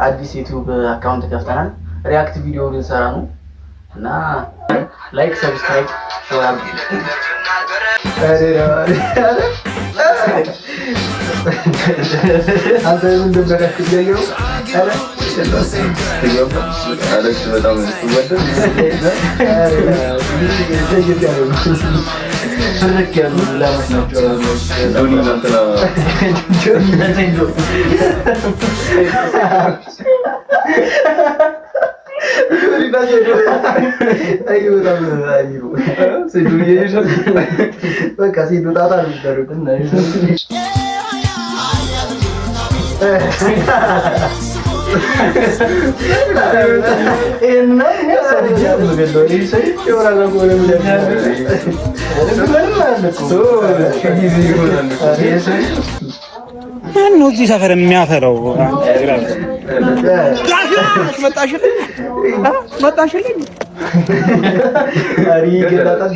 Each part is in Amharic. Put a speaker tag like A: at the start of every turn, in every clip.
A: አዲስ YouTube account ከፍተናል። React ቪዲዮ ልንሰራ ነው እና like፣ subscribe፣ share አድርጉ።
B: አንተ ምን እንደሚያካክል እያየሁ ኧረ
C: አሌክስ በጣም ስትወደድ
B: ለየት ያለ ነው።
A: ፍርክ ያሉ ላሞች ናቸው።
C: ጆኒ እንትና
B: አይ በጣም አሪፍ ነው።
C: ሴቱ እየሄድሽ
B: በቃ ሴቱ ጣጣ ነው የሚደረገው።
A: ይሄን ሰድጄ ነው የምገለው። ይሄ ሰው
B: ይሆናል እኮ ለምን
A: ምንም አለ እኮ
C: ጊዜ ይሆናል።
A: ይሄ ሰው
D: ማን ነው እዚህ ሰፈር የሚያፈራው? መጣሽልኝ መጣሽልኝ።
B: ኧረ ይገላታል፣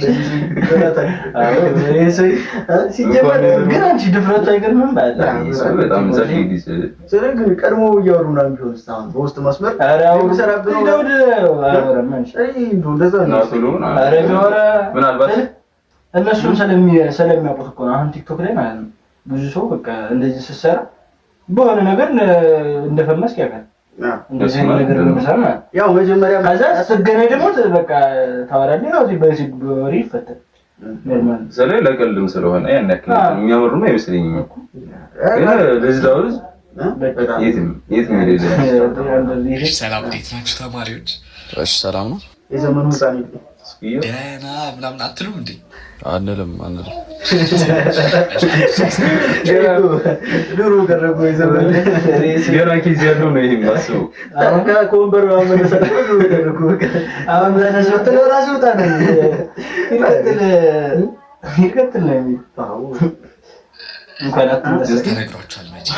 B: ይገላታል።
A: ይሄ ሰው ሲጀመር ግን አንቺ ድፍረቱ አይገርምም?
C: በጣም ሰፊ ጊዜ
B: ስለዚህ ቀድሞ እያወሩ ምናምን ቢሆንስ አሁን በውስጥ መስመር
A: ኧረ አሁን
B: የሚሰራብህ ነው።
A: ደውድ አያወራም አንቺ።
B: አይ እንደው እንደዛ ነው።
C: እና ቶሎ
A: ኧረ ቢያወራ
C: ምናልባት
A: እነሱም ስለሚያውቁት እኮ ነው። አሁን TikTok ላይ ማለት ነው ብዙ ሰው በቃ እንደዚህ ስትሰራ በሆነ ነገር እንደፈመስክ ያውቃል። እንደዚህ አይነት ነገር በምሰራ ማለት ነው።
B: ያው መጀመሪያ
A: ከዛ ስትገናኝ ደግሞ በቃ ታወራለህ። ያው እዚህ በዚህ በወሬ ይፈታል። Normal ነው።
C: ስለ ለቀልድም ስለሆነ ያን ያክል የሚያወሩም አይመስለኝም። ግን ልጅ ዳውዝ
A: በቃ
C: የትም የትም የሌለ
A: እንደዚህ
E: ሰላም እንዴት ናችሁ ተማሪዎች?
F: እሺ ሰላም ነው።
B: የዘመኑ ህፃን የለም።
E: ደህና ምናምን አትሉም እንዴ?
F: አንልም አንልም።
B: ድሮ ቀረ እኮ የዘመኑ
C: ገና case ያለው ነው። ይሄም አስበው
B: ከወንበር ምናምን መነሳት እኮ ድሮ ቀረ እኮ በቃ።
A: አሁን ተነስቶ ለራሱ ውጣ ነው ይቀጥል ይቀጥል ነው የሚል እንኳን አትነሳ።
E: ተነግሯችኋል መቼ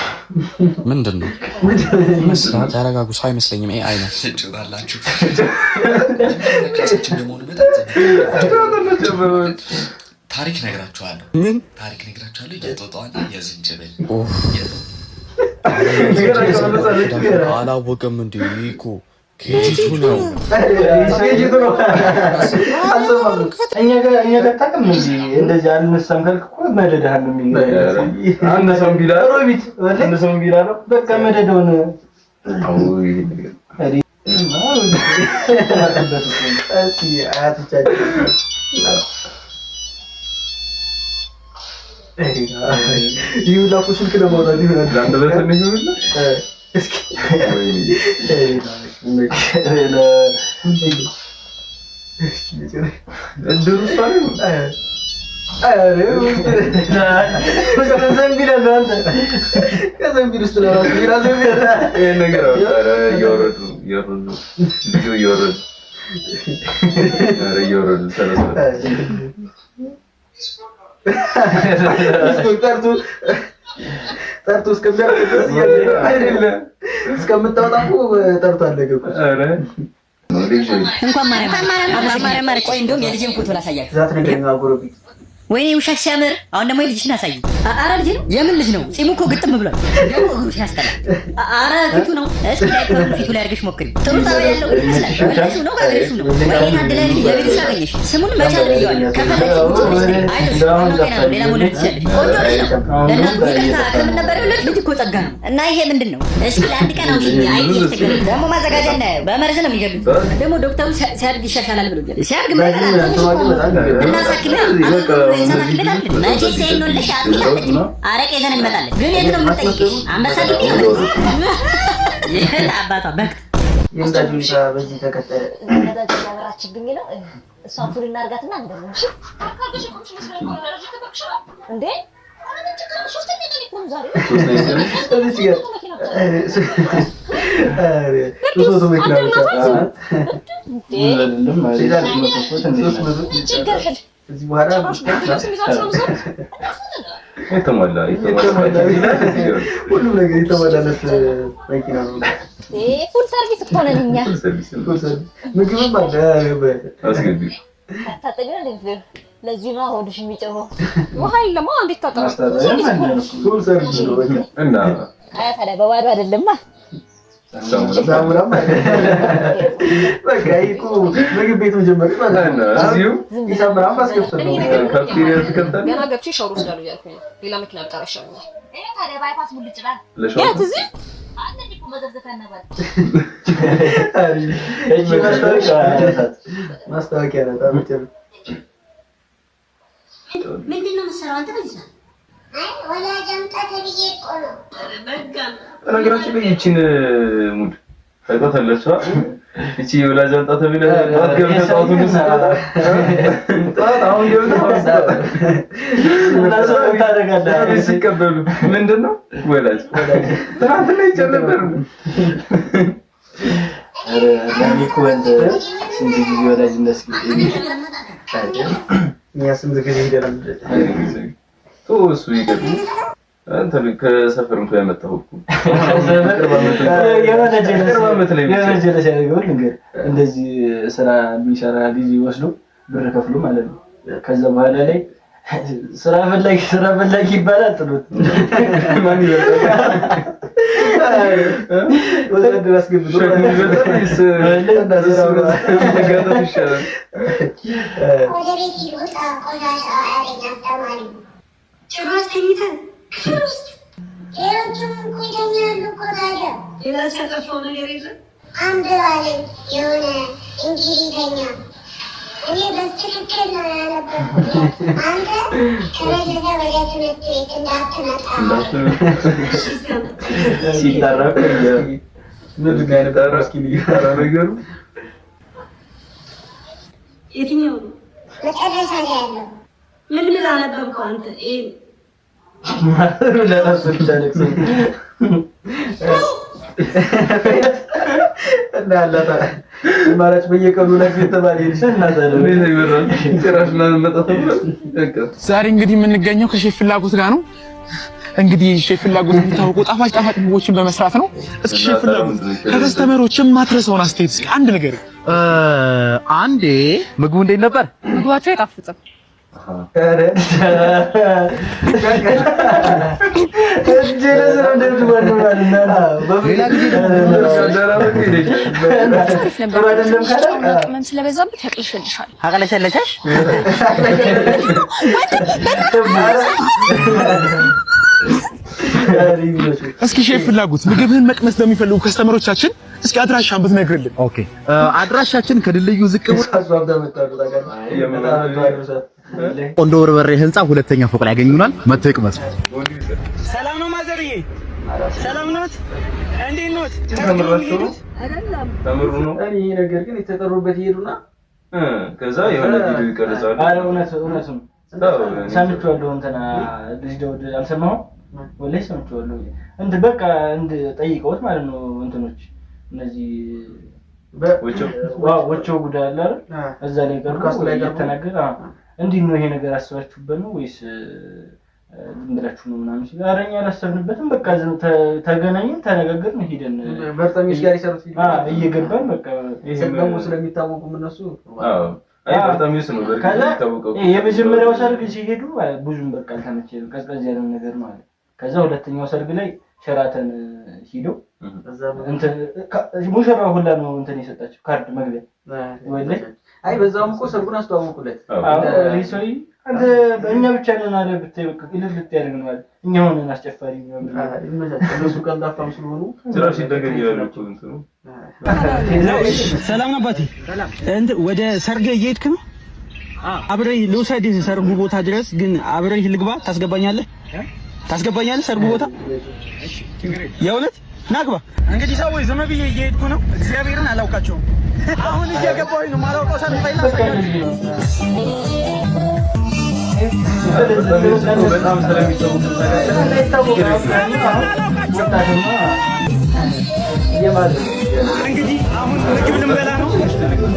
F: ምንድን ነው ይመስላል? ተረጋጉ። ሰው አይመስለኝም፣ AI ነው።
E: ትጭራላችሁ። ክላሳችን እንደመሆኑ መጠን ታሪክ ነግራችኋለሁ።
F: ምን
E: ታሪክ ነግራችኋለሁ። የጦጣዋና የዝንጅብል
F: አላወቅም እንዴ? እኮ KG2 ነው።
B: KG2 ነው። አልሰማም።
A: እኛ ጋር እኛ ጋር ታውቅም እንጂ እንደዚህ አልነሳም ካልክ እኮ መደዳህን ነው የሚገርምህ።
C: አነሰም ቢላ
A: ሮቢት ወላሂ
C: አነሰም ቢላ ነው።
A: በቃ መደዳውን
C: አዎ ይሄ ነገር
A: ተማርክበት እኮ ነው።
B: እስኪ አያቶቻችን ይህ ሁላ እኮ ስልክ ለማውጣት ይሆናል።
C: ለአንድ በትንሽ ይሆናል።
B: እስኪ
C: ወይኔ እድሩ እሷ ነው።
A: ዘንቢል አለ አንተ
B: ከዘንቢል ውስጥ ለራሱ ሌላ ዘንቢል
C: ይሄን ነገር ኧረ እያወረዱ እያወረዱ ልጁ እያወረዱ ኧረ እያወረዱ ተነሳ።
B: ጠርቶ ጠርቶ እስከሚያልቅ ድረስ
C: አይደለም
B: እስከምታወጣ እኮ ጠርቶ አለቀ እኮ።
C: ኧረ ልጅ
G: እንኳን ማርያም ማርያም ማርያም። ቆይ እንደውም የልጅን ፎቶ ላሳያችሁ።
B: ዛት ነገር ነው ጎረቤት
G: ወይኔ ውሻ ሲያምር! አሁን ደግሞ የልጅሽን አሳይ። አረ ልጅ ነው? የምን ልጅ ነው? ጺሙ እኮ ግጥም ብሏል። ደግሞ እግሩ ሲያስጠላ። አረ ፊቱ ነው። እስኪ ዳይፐሩን ፊቱ ላይ አድርገሽ ሞክሪ። ጥሩ ጠባይ ያለው ግን ይመስላል። ወለድሽው ነው ጋግሬሽው ነው። ወይኔ ታድለህ ልጅ የቤት ውሻ አገኘሽ። ስሙን መቻል ብየዋለሁ። ከፈለግሽ ውጭ ነሽ። አይዞሽ፣ ዋናው ጤና ነው። ሌላ መውለድ ትችያለሽ። ቆንጆ ልጅ ነው። ለእናቱ ይቅርታ ከምን ነበር የወለድሽ? ልጅ እኮ ጸጋ ነው። እና ይሄ ምንድን ነው? እስኪ ለአንድ ቀን አውሽኝ። አይ እየተገኘ ደግሞ ማዘጋጃ እንዳያየው በመርዝ ነው የሚገሉት። ደግሞ ዶክተሩ ሲያድግ ይሻሻላል ብሎኛል። ሲያድግ ምን እና ሳክሚያ መቼስ ይሄን ወልደሽ አጥሚት አትጠጪም። አረቄ ይዘን እንመጣለን። ግን የት ነው የምንጠይቅሽ? አንበሳ ግቢ ነው መቼስ። የት አባቷ በክት
B: የወዳጅ ሁኔታ በዚህ ተከተለ።
H: ነዳጅ እያበራችብኝ ነው። እሷን full እናድርጋትና እንደምን እሺ? እንዴ ዛሬ
B: እዚች ጋር ኧረ 300 መኪና ብቻ
A: አይደለም ማለት ነው።
B: 300 ከዚህ በኋላ
C: የተሟላ የተሟላ
B: ሁሉም ነገር የተሟላለት መኪና ነው።
H: Full service እኮ ነን እኛ።
C: Service ነው።
B: Full service ምግብም አለ።
C: አስገቢ
H: ታጠቢ ነው እንዴ? ለዚህ ነው ሆድሽ የሚጮኸው።
I: ውሃ የለማ እንዴት ታጠባ?
A: ማስታጠቢያም አለ እኮ።
B: Full service ነው በቃ።
C: እና
H: አያ ታዲያ በባዶ አይደለማ።
B: ሳሙናም በቃ ይሄ እኮ ምግብ ቤት መጀመር ማለት ነው።
C: እዚሁ
B: ሂሳብ ምናምን ማስከፈል ነው።
C: ካፍቴሪያ ትከፍታለህ?
I: ገና ገብቼ ሻወር ወስዳለሁ እያልኩኝ ነው። ሌላ መኪና ብጠራ ይሻለኛል።
H: ይሄ ታዲያ bypass ሙልጭ በል።
C: ለሻወር
I: የት እዚህ?
H: አንተ እንዲህ እኮ መዘፍዘፊያ ነበር።
A: እቺ ማስታወቂያ
B: ማስታወቂያ ነው። በጣም ጥሩ።
H: ምንድን ነው የምትሰራው አንተ በዚህ ሰዓት? አይ ወላጅ አምጣ ተብዬ እኮ ነው።
C: በነገራችን ላይ ይቺን mood ታውቃታላችሁ? ይቺ የወላጅ አምጣ ተብለህ ጠዋት ገብተህ ጠዋቱን ስትወጣ ጠዋት አሁን ገብተህ አሁን ስትወጣ
A: ታደርጋለህ።
C: ቤት ሲቀበሉ ምንድን ነው ወላጅ ትናንትና ይቻል ነበር።
A: ኧረ እኔ እኮ አንተ ስንት ጊዜ ወላጅ እንዳስገኘ
B: እኛ ስንት ጊዜ ሄደናል።
C: ተው እሱ ይቅር። አንተ ከሰፈር እንኳን ያመጣኸው እኮ
A: የሆነ ጀለስ
C: ቅርብ ዓመት ላይ ብቻ።
A: የሆነ ጀለስ ያደርገው ልንገርህ፣ እንደዚህ ስራ የሚሰራ ልጅ ወስዶ ብር ከፍሎ ማለት ነው። ከዛ በኋላ ላይ ስራ ፈላጊ ስራ ፈላጊ ይባላል ጥሎት
C: ማን ይበልጣል?
B: ወታደር አስገብቶ
C: ሸክሙ ይበልጣል ወይስ እሱ መጋጠም ይሻላል?
H: ወደ ቤት ሂድ፣ ውጣ፣ ቆሻሻ አለኝ አስተማሪው። ጭራሽ ተኝተህ? ሌሎቹም እኮ ይተኛሉ እኮ ታዲያ።
J: ሌላ ሲያጠፋው ነገር የለም።
H: አንብብ አለኝ የሆነ እንግሊዘኛ። እኔ በትክክል ነው ያነበብኩት። አንተ ተመልሰህ ወደ ትምህርት ቤት እንዳትመጣ።
A: ሲጠራ እኮ
B: ምንድን ነው ያነበረው? እስኪ
C: ኧረ ነገሩ
J: የትኛው ነው?
H: መጨረሻ ላይ ያለው
J: ምን ምን አነበብከው አንተ? ይሄን
A: ለራሱ ብቻ ለቅሶ
B: እና ያላት አማራጭ በየቀኑ ላይ የተባለ ይልሽ
C: እንዴት ነው ይበራል? ጭራሽ ላንመጣ ተብሏል። በቃ
K: ዛሬ እንግዲህ የምንገኘው ከሼፍ ፍላጎት ጋር ነው። እንግዲህ ሼፍ ፍላጎት የሚታወቀው ጣፋጭ ጣፋጭ ምግቦችን በመስራት ነው። እስኪ ሼፍ ፍላጎት ከ customer ኦች የማትረሳውን አስተያየት እስኪ አንድ ነገር።
D: አንዴ ምግቡ እንዴት ነበር?
I: ምግባቸው አይጣፍጥም።
A: ጀለስ ነው እንደምትባል ነው ማለት ነው።
D: ሌላ ጊዜ ደግሞ
I: አሪፍ ነበር።
A: ጥሩ አይደለም ካለ
I: ጨውና ቅመም ስለበዛበት ያቅለሸልሻል።
D: አቅለሸለሸሽ?
K: እስኪ ሼፍ ፍላጎት ምግብህን መቅመስ ለሚፈልጉ customer ኦቻችን እስኪ አድራሻን ብትነግርልን።
D: Okay፣ አድራሻችን ከድልድዩ ዝቅ ብሎ ቆንዶ በርበሬ ህንፃ ሁለተኛ ፎቅ ላይ ያገኙናል። መጥተው ይቅመሱ።
J: ሰላም ነው ማዘርዬ? ሰላም ኖት? እንዴት ኖት?
C: ተምራችሁ ነው? ተምሩ ነው።
B: እኔ ይሄ ነገር ግን የተጠሩበት ይሄዱና
C: ከዛ የሆነ ቪዲዮ ይቀርጻሉ።
A: ኧረ እውነት እውነት ነው። ሰምቼዋለሁ። እንትና ልጅ ደውድ አልሰማሁም? ወላሂ ሰምቼዋለሁ። እንትን በቃ እንድ ጠይቀውት ማለት ነው እንትኖች እነዚህ ወቸው ጉዳይ አለ አይደል? እዛ ላይ ቀርቦ
B: ፖድካስት ላይ ቀርቦ
A: እየተናገረ እንዲህ ነው ይሄ ነገር አስባችሁበት ነው ወይስ ዝም ብላችሁ ነው ምናምን ሲል፣ ኧረ እኛ አላሰብንበትም፣ በቃ ዝም ተገናኘን፣ ተነጋገርን፣ ሄደን
B: በርጠሚስ ጋር የሰሩት ቪዲዮ
A: እየገባን በቃ
B: ደግሞ ስለሚታወቁም እነሱ
C: አይ በርጠሚስ ነው በርግጥ
A: ከዛ
C: የሚታወቀው።
A: የመጀመሪያው ሰርግ ሲሄዱ ብዙም በቃ አልተመቸኝም፣ ቀዝቀዝ ያለ ነገር ነው አለ። ከዛ ሁለተኛው ሰርግ ላይ ሸራተን ሂደው እንትን ሙሽራው ሁላ ነው እንትን የሰጣቸው ካርድ መግቢያ ወላሂ።
B: አይ በዛውም እኮ ሰርጉን አስተዋወቁለት።
A: አዎ ይሄ ሰውዬ አንተ እኛ ብቻ ነን አለ ብታይ በቃ እልል ልታደርግ ነው አለ። እኛ ሆነን አስጨፋሪ ምናምን
B: እነሱ ቀልጣፋም ስለሆኑ
C: ጭራሽ ይደገም ይላሉ እኮ እንትኑ።
D: ሰላም ነው አባቴ። እንትን ወደ ሰርግ እየሄድክ ነው? አብሬህ ልውሰድህ ሰርጉ ቦታ ድረስ ግን አብሬህ ልግባ። ታስገባኛለህ? ታስገባኛለህ ሰርጉ ቦታ? የእውነት ናግባ። እንግዲህ ሰዎች ዝም ብዬ እየሄድኩ ነው። እግዚአብሔርን አላውቃቸውም። አሁን እየገባሁኝ ነው። ማላውቀው ሰርግ ላይ ላሳያችሁ።
C: በጣም ስለሚታወቁ
D: እንግዲህ አሁን ምግብ ልንበላ ነው። እግዚአብሔርን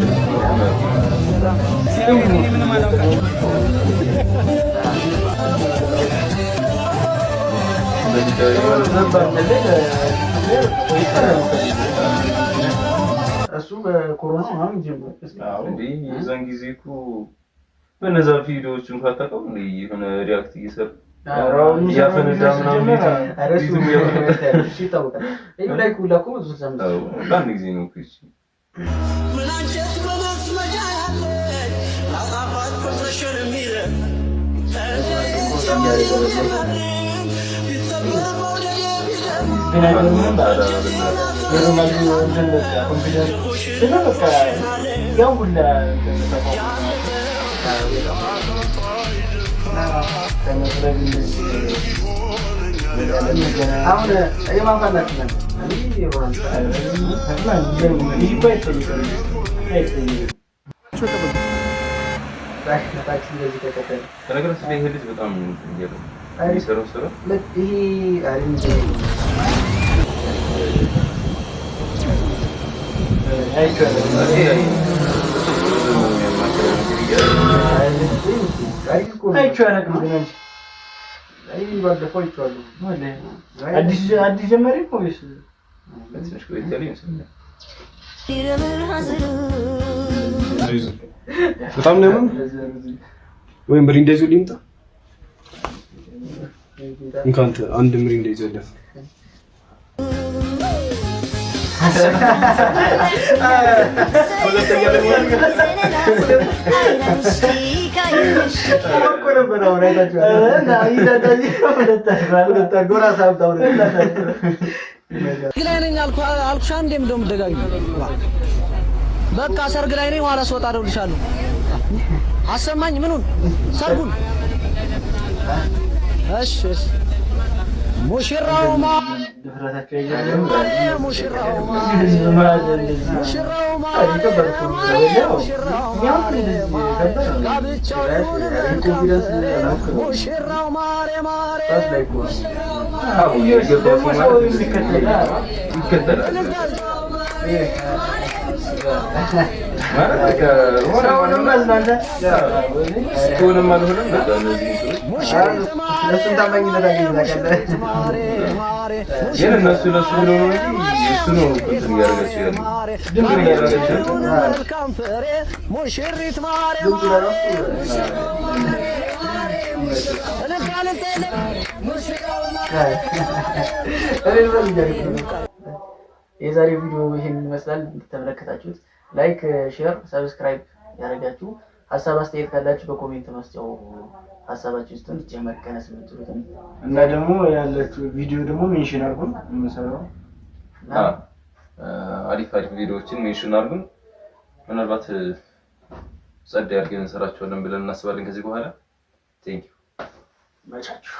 D: እኔ ምንም አላውቃቸውም።
B: እሱ በኮሮና ምናምን ጀምሮ
C: እንዴ የዛን ጊዜ እኮ በነዛ ቪዲዮዎች እንኳን አታውቀውም እንዴ የሆነ react እየሰሩ እያፈነዳ ምናምን
B: ኧረ እሱ
C: ቤቱም እያፈነዳ
B: እሱ ይታወቃል። እዩ ላይ ሁላ እኮ 165
C: አዎ፣ በአንድ ጊዜ ነው እኮ ይቺ።
A: ግን አይገርምህም? የሮናልዶ እንትን በቃ confidence ስለ በቃ ያው ሁላ እንትን ተቋቁሞ ከመጥረግ እንደዚህ
B: አሁን የማን fan ናችሁ እናንተ? እኔ የሮናልዶ fan ነኝ።
A: ይህ እኮ አይጠይቅም አይጠይቅም።
B: ታክሲ እንደዚህ ከቀጠለ
C: በነገራችን ላይ ይሄ ልጅ በጣም እንትን እያለ ነው የሚሰራው ስራ።
B: ይሄ አሪፍ
A: አይቼዋለሁ።
C: እሱ ብዙ የሚያማክረው ነገር እያለ
B: አሪፍ እኮ ነው።
A: አይቼው አላውቅም ግን አንቺ
B: አይ ባለፈው አይቼዋለሁ።
A: ወላሂ አዲስ አዲስ ጀማሪ ነው ወይስ
C: ትንሽ ቆየት ያለ ይመስለኛል።
L: በጣም ነው ወይም ምሪንዳ ይዞ ሊምጣ። እንኳን አንተ አንድ ምሪንዳ ይዘለት።
B: እኮ ነበር አሁን አይታችኋል። ሁለት አድርጎ ራስ አምጣ ሁለት
J: ሰርግ ላይ ነኝ አልኩሽ። አንዴ ምንድን ነው የምትደጋግሚው? በቃ ሰርግ ላይ ነኝ፣ ኋላ ስወጣ እደውልልሻለሁ። አሰማኝ ምኑን ሰርጉን? እሺ እሺ። ሙሽራው
A: ድፍረታቸው አይገርምም?
J: ማሬ ሙሽራው ማሬ
A: ህዝብ መሀል እንደዚህ
J: ሙሽራው ማሬ ሙሽራው ማሬ ማሬ ጋብቻው ይሁን መልካም ፍሬ ሙሽራው ማሬ ማሬ
C: አዎ፣ የገባው ሰው
A: ደግሞ ሰው
C: ማለት
A: የሚከተል
C: ይከተላል ማለት በቃ ሆነ
A: ሰውንም ማዝናናት
C: ሆነም አልሆነም በቃ እነዚህ እንትኖች
B: ለእሱም ታማኝነት አገኘ ታውቃለህ።
C: ግን እነሱ ለእሱ ብሎ ነው እንጂ እሱ ነው እኮ እንትን እያደረጋቸው ያለው እንትን እያደረጋቸው ያለው።
J: መልካም ፍሬ ሙሽሪት ማሬ
B: ድምፁ ለራሱ
J: እልልታ እልልታ የለም ሙሽራው
B: እልል በል እያልኩ ነው። የዛሬው ቪዲዮ ይሄን ይመስላል። እንደተመለከታችሁት like፣ share፣ subscribe ያደረጋችሁ ሀሳብ አስተያየት ካላችሁ በ comment መስጫው ሀሳባችሁ ውስጥም ይጨመር ቀነስ የምትሉትን
A: እና ደግሞ ያላችሁ ቪዲዮ ደግሞ mention አድርጉን የምንሰራው
B: እና
C: አዎ፣ አሪፍ አሪፍ ቪዲዮዎችን mention አድርጉን። ምናልባት ጸድ አድርገን እንሰራቸዋለን ብለን እናስባለን ከዚህ በኋላ። Thank you.
B: መቻችሁ።